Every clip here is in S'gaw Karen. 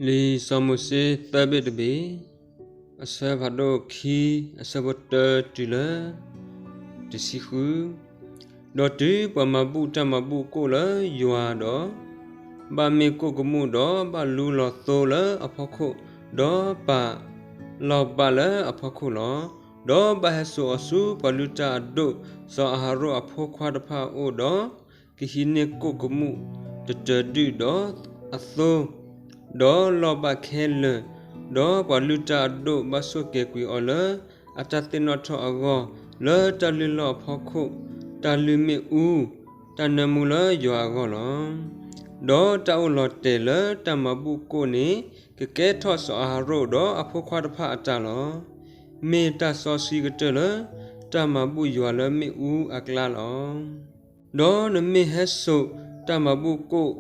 လံာ်စီၤမိၤၡ့သၢဘ့ၣ်တဘ့ၣ်, အဆၢဖးဒိၣ်ခံ, အဆၢဖိတၢတုၤလၢ တဆံဃု. ဒီးတုၤပှၤမၤဘူၣ်တၢ်မၤဘူၣ်ကိၣ်လၢယွၤဒီး, ဘၣ်မ့ၢ်ကိၣ်ကမူၣ်ဒီးဘၣ်လူလီၤသိလၢအဖီခိၣ်, ဒီးပာ်လီၢ်ဘၣ်လၢအဖီခိၣ်လီၤ. ဒီးဘၣ်ဟဲစိာ်အီၤဆူပှၤလုၢ်တၢ်အဒိၣ် စီၤအၤဟရိၣ်အဖိခွါတဖၣ်အအိၣ်ဒီး, ကဟံးန့ၢ်ကိၣ်ကမူၣ်တတၢၤဒုၣ်ဒီးအသိ, ဒီးလီၢ်ဘၣ်ခဲလၢာ်, ဒီးပှၤလုၢ်တၢ်အဒိၣ်ဘၣ်ဆိၣ်ကဲၤကွံာ်အီၤလၢအတၢ်သ့ၣ်နီၣ်ထီၣ်အဂီၢ်, လၢတၢ်လုၢ်လီၢ်အဖီခိၣ်, တၢ်လုၢ်မ့ၣ်အူ, တၢ်နၢမူလၢယွၤအဂီၢ်လီၤ. ဒီးတၢ်အိၣ်လီၤတဲာ်လၢတၢ်မၤဘူၣ်ကိၣ်န့ၣ် ကကဲထီၣ်စီၤအၤဟရိၣ်ဒီးအဖိခွါတဖၣ်အတၢ်လီၤ. မ့ၢ်တၢ်စီဆှံကတၢၢ်လၢတၢ်မၤဘူၣ်ယွၤလၢမ့ၣ်အူအကျါလီၤ. ဒီးနမ့ၢ်ဟဲစိာ်တၢ်မၤဘူၣ်ကိၣ်,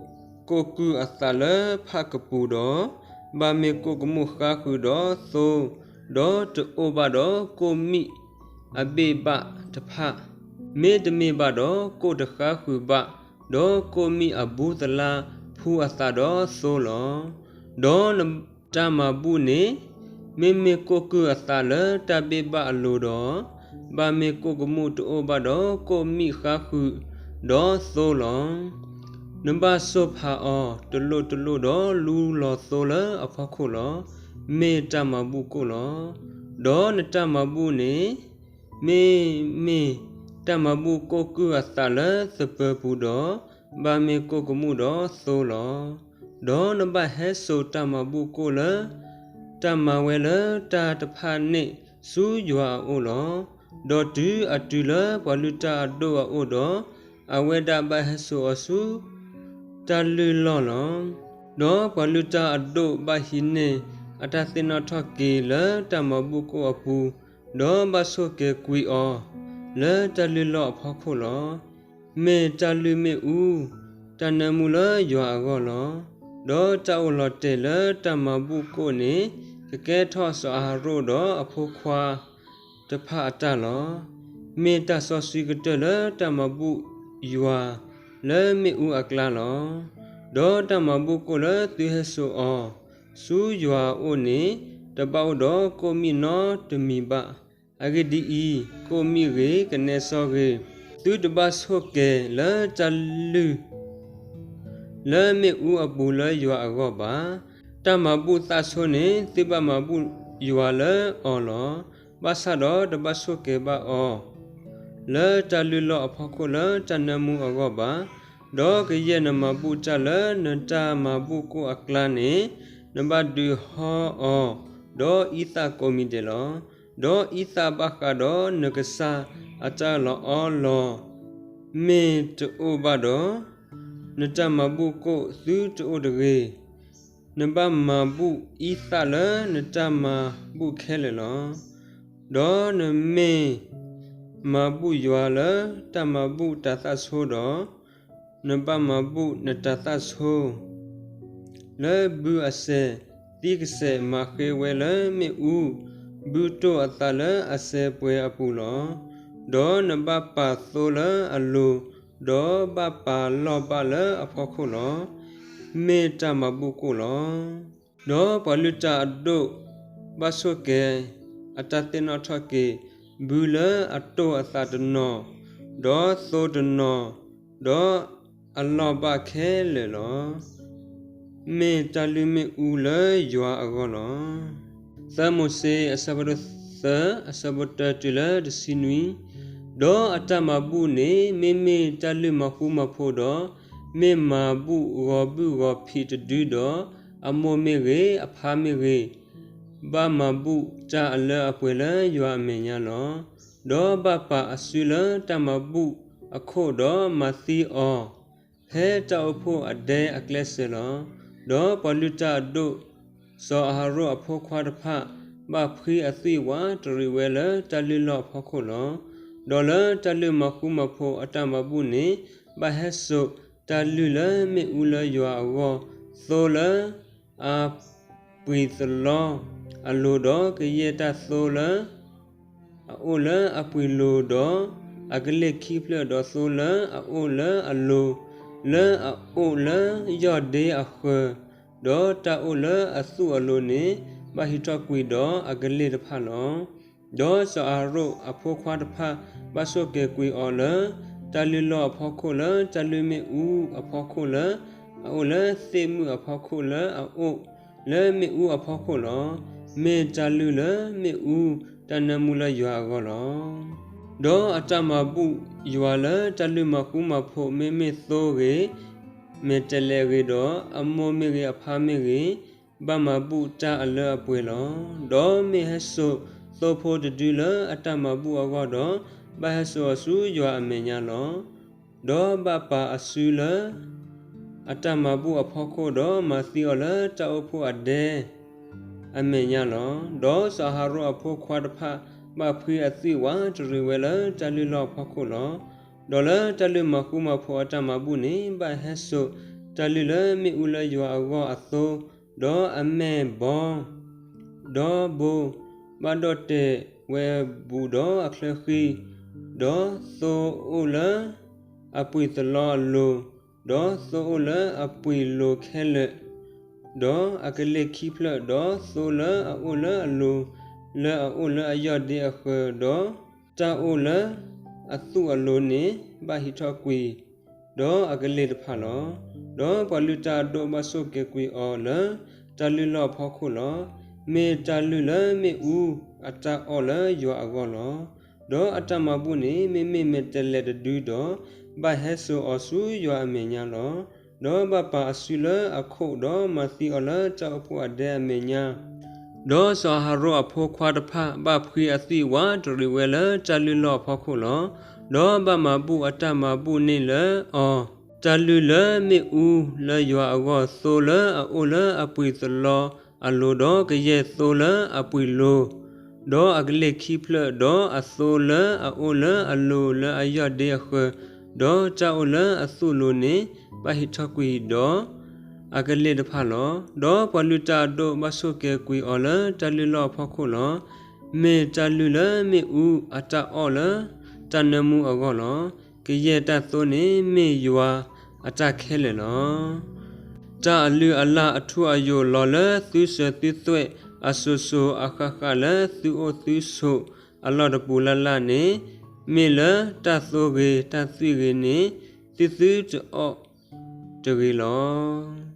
ကိၣ်ကုၢ်အသးလၢဖၣ်ကပူၤဒီး, ဘၣ်မ့ၢ်ကိၣ်ကမူၣ်ဃါဃုာ်ဒီးသိ, ဒီးတအိၣ်ဘၣ်ဒီးကိၣ်မံၣ်အဘ့ၣ်ဘၣ်တဖၣ်, မ့တမ့ၢ်ဘၣ်ဒီးကိၣ်တဃါဃုာ်ဘၣ်, ဒီးကိၣ်မံၣ်အဘူးသလါဖှူအသးဒီးသိလီၤ. ဒီးနတၢ်မၤဘူၣ်န့ၣ် မ့မ့ၢ်ကိၣ်ကုၢ်အသးလၢတၢ်ဘ့ၣ်ဘၣ်အလိၤဒီး, ဘၣ်မ့ၢ်ကိၣ်ကမူၣ်တအိၣ်ဘၣ်ဒီးကိၣ်မံၣ်ဃါဃုာ်ဒီးသိလီၤ. နဘၣ်စိာ်ဖးအီၤတလိၣ်တလိၣ်ဒီးလူလီၤသိလၢအဖီခိၣ်လီၤ. မ့ၢ်တၢ်မၤဘူၣ်ကိၣ်လီၤ. ဒီးနတၢ်မၤဘူၣ်န့ၣ် မ့မ့ၢ်တၢ်မၤဘူၣ်ကိၣ်ကုၢ်အသးလၢသပၢၤပူၤဒီး, ဘၣ်မ့ၢ်ကိၣ်ကမူၣ်ဒီးသိလီၤ. ဒီးနဘၣ်ဟဲစိာ်တၢ်မၤဘူၣ်ကိၣ်လၢ တၢ်မၤဝဲလၢတၢ်တဖၣ်န့ၣ်ဆူယွၤအအိၣ်လီၤ. ဒီးတုၤအတုၤလၢပှၤလုၢ်တၢ်အဒိၣ်အအိၣ်ဒီး, အဝဲဒၣ်ဘၣ်ဟဲစိာ်အီၤဆူ တၢ်လုၢ်လီၢ်လီၤ. ဒီးပှၤလုၢ်တၢ်အဒိၣ်ဘၣ်ဟံးန့ၢ်အတၢ်သ့ၣ်နီၣ်ထီၣ်က့ၤလၢတၢ်မၤဘူၣ်ကိၣ်အပူၤ, ဒီးဘၣ်ဆိၣ်ကဲၤကွံာ်အီၤလၢတၢ်လုၢ်လီၢ်အဖီခိၣ်လီၤ. မ့ၢ်တၢ်လုၢ်မ့ၣ်အူ, တၢ်နၢမူလၢယွၤအဂီၢ်လီၤ. ဒီးတၢ်အိၣ်လီၤတဲာ်လၢတၢ်မၤဘူၣ်ကိၣ်န့ၣ် ကကဲထီၣ်စီၤအၤဟရိၣ်ဒီးအဖိခွါတဖၣ်အတၢ်လီၤ. မ့ၢ်တၢ်စီဆှံကတၢၢ်လၢတၢ်မၤဘူၣ်ယွၤလၢမ့ၣ်အူအကျါလီၤ. ဒီးတၢ်မၤဘူၣ်ကိၣ်လၢသုဟဲစိာ်အီၤဆူယွၤအအိၣ်န့ၣ် တဘၣ်အိၣ်ဒီးကိၣ်မံၣ်နီတမံၤဘၣ်. အဂ့ၢ်ဒ်အံၤ, ကိၣ်မံၣ်ဂ့ၤ, ကနဲစီဂ့ၤ, သုတဘၣ်ဆိၣ်ကဲၤလၢတၢ်လုၢ် လၢမ့ၣ်အူအပူၤလၢယွၤအဂီၢ်ဘၣ်. တၢ်မၤဘူၣ်သးဆိန့ၣ် သုဘၣ်မၤဘူၣ်ယွၤလၢအီၤလီၤ. ဘၣ်ဆၣ်ဒီးတဘၣ်ဆိၣ်ကဲၤဘၣ်အီၤ လၢတၢ်လုၢ်လီၢ်အဖီခိၣ်လၢတၢ်နၢမူအဂီၢ်ဘၣ်. ဒီးကယဲၢ်နမၤဘူၣ်တၢ်လၢနတၢ်မၤဘူၣ်ကိၣ်အကျါန့ၣ် နဘၣ်ဒုးဟီအီၤ ဒီးအံသၣ်ကိးမံၤဒဲးလီၤ. ဒီးအံသၣ်ဘၣ်ဃးဒီးနကစၢ်အတၢ်လီၤအီလီၤ မ့ၢ်တအိၣ်ဘၣ်ဒီး, နတၢ်မၤဘူၣ်ကိၣ်သုတအိၣ်တဂ့ၤ. နဘၣ်မၤဘူၣ်အံသၣ်လၢနတၢ်မၤဘူၣ်ခဲလၢာ်လီၤ. ဒီးနမ့ၢ်မၤဘူၣ်ယွၤလၢတၢ်မၤဘူၣ်တၤသၣ်ဆိဒီး, နဘၣ်မၤဘူၣ်နတၤသၣ်ဆိ လၢဘုအစဲး, သံကစဲးမၤဃ့ဝဲလၢမ့ၣ်အူ, ဘုတိၢ်အသးလၢအစဲးပှဲၤအပူၤလီၤ. ဒီးနဘၣ်ပာ်သိလၢအလိၤ, ဒီးဘၣ်ပာ်လီၢ်ဘၣ်လၢအဖီခိၣ်လီၤ. မ့ၢ်တၢ်မၤဘူၣ်ကိၣ်လီၤ. ဒီးပှၤလုၢ်တၢ်အဒိၣ်ဘၣ်ဆိၣ်ကဲၤအတၢ်သ့ၣ်နီၣ်ထီၣ်က့ၤ ဘုလၢအတိၢ်အသးတနီၤ, ဒီးသိတနီၤ, ဒီးအလီၢ်ဘၣ်ခဲလၢာ်လီၤ. မ့ၢ်တၢ်လုၢ်မ့ၣ်အူလၢယွၤအဂီၢ်လီၤ. သၢမိၤၡ့ အဆၢဖးဒိၣ်သၢ, အဆၢဖိတၢတုၤလၢတဆံနွံ. ဒီးအတၢ်မၤဘူၣ်န့ၣ် မ့မ့ၢ်တၢ်လုၢ်မၤဃူမၤဖိးဒီး, မ့ၢ်မၤဘူၣ်ဂီၤဘုၣ်ဂီၤဖံးတဒုဒီး, အမိၢ်မ့ၢ်ဂ့ၤ, အဖါမ့ၢ်ဂ့ၤ, ဘၣ်မၤဘူၣ်တၢ်အလၢအပှဲၤလၢယွၤအမဲာ်ညါလီၤ. ဒီးဘၣ်ပာ်အစုလၢတၢ်မၤဘူၣ်အခိၣ်ဒီးမၤသံအီၤ ဖဲတၢ်အိၣ်ဖှိၣ်အဒဲအကျဲစၢၤလီၤ. ဒီးပှၤလုၢ်တၢ်အဒိၣ် စီၤအၤဟရိၣ်အဖိခွါတဖၣ် ဘၣ်ဖှံအသွံၣ်ဝးတရံးဝဲလၢတၢ်လုၢ်လီၢ်အဖီခိၣ်လီၤ. ဒီးလၢတၢ်လုၢ်မၤဃူမၤဖိးအတၢ်မၤဘူၣ်န့ၣ် ဘၣ်ဟဲစိာ်တၢ်လုၢ်လၢမ့ၣ်အူလၢယွၤအဂီၢ် သိလၢအပှံာ်သလီအလိၤဒီး ကယဲၢ်တၢ်သိလၢ အအိၣ်လၢအပှံာ်လိၤဒီး အကလ့ၢ်ခံဖျၢၣ်ဒီးသိလၢအအိၣ်လၢအလိၤ လၢအအိၣ်လၢယီၢ်ဒ့အဃၢၤ ဒီးတၢ်အိၣ်လၢအသူၣ်အလိၤန့ၣ် ဘၣ်ဟံးထီၣ်ကွံာ်ဒီးအကလ့ၢ်တဖၣ်လီၤ. ဒီးစီၤအၤဟရိၣ်အဖိခွါတဖၣ် ဘၣ်ဆိၣ်ကဲၤကွံာ်အီၤလၢ တၢ်လုၢ်လီၢ်အဖီခိၣ်လၢ တၢ်လုၢ်မ့ၣ်အူအဖီခိၣ်လၢ အအိၣ်လၢသ့ၣ်မုၣ်အဖီခိၣ်လၢအအိၣ်လၢမ့ၣ်အူအဖီခိၣ်လီၤ. မ့ၢ်တၢ်လုၢ်လၢမ့ၣ်အူ တၢ်နၢမူလၢယွၤအဂီၢ်လီၤ. ဒီးအတၢ်မၤဘူၣ်ယွၤလၢတၢ်လုၢ်မၤဃူမၤဖိး မ့မ့ၢ်သိဂ့ၤ မဲာ်တဲးလဲးဂ့ၤဒီး အမိၢ်မ့ၢ်ဂ့ၤ အဖါမ့ၢ်ဂ့ၤ, ဘၣ်မၤဘူၣ်တၢ်အလၢအပှဲၤလီၤ. ဒီးမ့ၢ်ဟဲစိာ်သိဖိတဒုလၢအတၢ်မၤဘူၣ်အဂီၢ်ဒီး, ဘၣ်ဟဲစိာ်အီၤဆူယွၤအမဲာ်ညါလီၤ. ဒီးဘၣ်ပာ်အစုလၢအတၢ်မၤဘူၣ်အဖီခိၣ်ဒီး မၤသံအီၤလၢတၢ်အိၣ်ဖှိၣ်အဒဲ အမဲာ်ညါလီၤ. ဒီးစီၤအၤဟရိၣ်အဖိခွါတဖၣ် ဘၣ်ဖှံအသွံၣ်ဝးတရံးဝဲလၢတၢ်လုၢ်လီၢ်အဖီခိၣ်လီၤ. ဒီးလၢတၢ်လုၢ်မၤဃူမၤဖိးအတၢ်မၤဘူၣ်န့ၣ် ဘၣ်ဟဲစိာ်တၢ်လုၢ်လၢမ့ၣ်အူလၢယွၤအဂီၢ်အသိ, ဒီးအမဲၢ်ဘီ ဒီဘိ ဘၣ်ဒီၣ်တဲာ်ဝဲဘူးဒီးအချၢဃံ, ဒီးသိအိၣ်လၢအပှံာ်သလီအလိၤ, ဒီးသိအိၣ်လၢအပှံာ်လိၤခဲလၢာ်, ဒီးအကလ့ၢ်ခံဖျၢၣ်, ဒီးသိလၢအအိၣ်လၢအလိၤ လၢအအိၣ်လၢအယီၢ်ဒ့အဃၢၤ, ဒီးတၢ်အိၣ်လၢအသူၣ်အလိၤန့ၣ် ဘၣ်ဟံးထီၣ်ကွံာ် ဒီးအကလ့ၢ်တဖၣ်လီၤ. ဒီးပှၤလုၢ်တၢ်အဒိၣ်ဘၣ်ဆိၣ်ကဲၤကွံာ်အီၤလၢ တၢ်လုၢ်လီၢ်အဖီခိၣ်လီၤ. မ့ၢ်တၢ်လုၢ်လၢမ့ၣ်အူအတၢ်အီၣ်လၢယွၤအဂီၢ်လီၤ. ဒီးအတၢ်မၤဘူၣ်န့ၣ် မ့မ့ၢ်မဲာ်တဲးလဲးတဒုဒီး, ဘၣ်ဟဲစိာ်အီၤဆူယွၤအမဲာ်ညါလီၤ. ဒီးဘၣ်ပာ်အစုလၢအခိၣ်, ဒီးမၤသံအီၤလၢတၢ်အိၣ်ဖှိၣ်အဒဲအမဲာ်ညါ, ဒီးစီၤအၤဟရိၣ်အဖိခွါတဖၣ် ဘၣ်ဖှံအသွံၣ်ဝးတရံးဝဲလၢတၢ်လုၢ်လီၢ်အဖီခိၣ်လီၤ. ဒီးဘၣ်မၤဘူၣ်အတၢ်မၤဘူၣ်န့ၣ်လၢအီၤ, တၢ်လုၢ်လၢမ့ၣ်အူလၢယွၤအဂီၢ်သိလၢအအိၣ်လၢအပှံာ်သလီအလိၤ, ဒီးကယဲၢ်သိလၢအပှံာ်လိၤ, ဒီးအကလ့ၢ်ခံဖျၢၣ်, ဒီးအသိလၢအအိၣ်လၢအလိၤလၢအယီၢ်ဒ့အဃၢၤ, ဒီးတၢ်အိၣ်လၢအသူၣ်လိၤန့ၣ် ဘၣ်ဟံးထီၣ်ကွံာ်ဒီး အကလ့ၢ်တဖၣ်လီၤ. ဒီးပှၤလုၢ်တၢ်အဒိၣ်ဘၣ်ဆိၣ်ကဲၤကွံာ်အီၤလၢတၢ်လုၢ်လီၢ်အဖီခိၣ်လီၤ. မ့ၢ်တၢ်လုၢ်လၢမ့ၣ်အူအတၢ်အီၣ်လၢတၢ်နၢမူအဂီၢ်လီၤ. ကယဲၢ်တၢ်သိန့ၣ်မ့ၢ်ယွၤအတၢ်ခဲလၢာ်လီၤ. တၢ်အလုၢ်အလၢ်အထူအယိာ်လီၤလၢသုစၢၤသုသွဲၣ်အစိၤစိၤအဃၣ်ဃၣ်လၢသုအိၣ်သုဆိးအလီၢ်တပူၤလၢ်လၢ်န့ၣ်, မ့ၢ်လၢတၢ်သိဂ့ၤတၢ်သွံၣ်ဂ့ၤန့ၣ် သုသုတအီၣ်တဂ့ၤလီၤ.